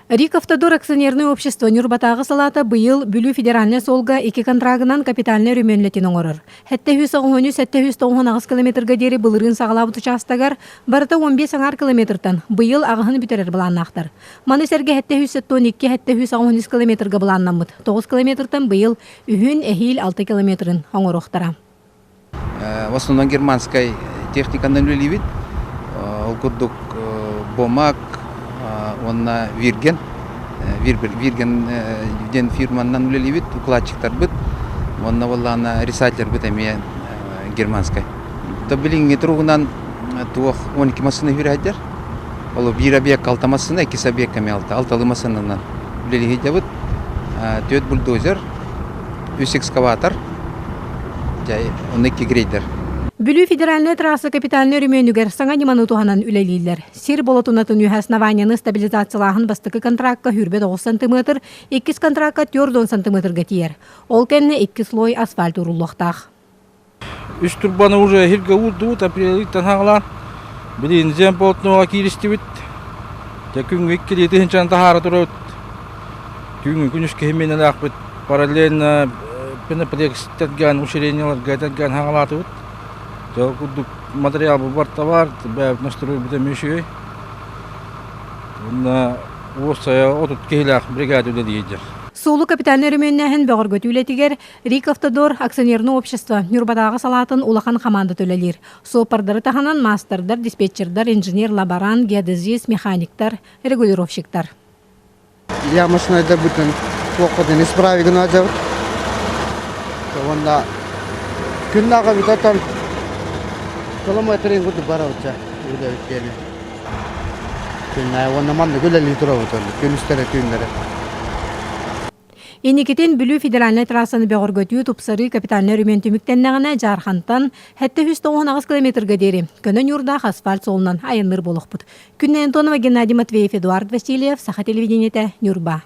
Рик-Автодор акционернай общество Ньурбатааҕы салаата быйыл Бүлүү федеральнай суолга икки контрагынан капитальнай өрөмүөнлэтин оҥорор. 793-798 километрга диэри былырыын саҕалаабыт учаастагар барыта 15 аҥаар километртан быйыл аҕыһын бүтэрэр былааннаахтар. Маны сэргэ 772-783 километрга былааннаммыт 9 километртан быйыл үһүн эһиил 6 километрын оҥоруохтара. В основном германскай техниканан үлэлиибит. Ол курдук Бомаг уонна Вирген. Вирген диэн фирманнан үлэлиибит, укладчиктарбыт. Уонна буоллаҕына ресайтлербыт эмиэ германскай. То билиҥҥи туругунан туох 12 массыына үһүрээдэр. Ол биир объекка алта массыына, иккис объекка эмиэ алта. Алталыы массыынанан үлэлии сылдьабыт. Түөрт бульдозер, үс экскаватор, онно икки грейдер. Бүлүү федеральнай трасса капитальнай өрөмүөнүгэр саҥа ньыманы туһанан үлэлииллэр. Сир болотунатын үһэ основаниены стабилизациялааһын бастакы контракка 29 сантиметр, иккис контракка 40 сантиметрга тиийэр. Ол кэннэ икки слой асфальт ууруллуохтаах. Үс турбаны уже эһиргэ уурдубут, апрелиттан хаҥалаан. Билигин полотноға кииристибит. Дьэ күҥҥэ иккилии тыһыынчаны таһаара турабыт. Түүҥҥү күнүс киһи параллельно пеноплекстерген, усилениеларга этэргэн хаҥалаатыбыт. Дьэ ол курдук материал барта бар, бэйэбит настройбут эмиэ үчүгэй. Уонна уопсайа 30 киһилээх бригада үлэлиир. Суолу капитальнай өрөмүөннээһин бөҕөргөтүү үлэтигэр Рик-Автодор акционерное общество Ньурбатааҕы салаатын улахан хамаандата үлэлиир. Суоппардары таһынан маастардар, диспетчердар, инженер-лаборант, геодезист, механиктар, регулировщиктар. Я машинайда бүтүн туохха исправигын ажабыт. Уонна күн аҕа бүтэтон километрин курдук барабыт үлэбит диэни. Күн уонна маннык үлэлии турабыт күнүстэрэ түүннэрэ. Инникитин Бүлүү федеральнай трассаны бөҕөргөтүү, тупсарыы капитальнай өрөмүөн түмүктэннэҕинэ Дьаархантан 798 километрга диэри көнө ньуурдаах асфальт суолунан айанныыр буолуохпут. Күннэй Антонова, Геннадий Матвеев, Эдуард Васильев, Саха телевидениетэ, Ньурба.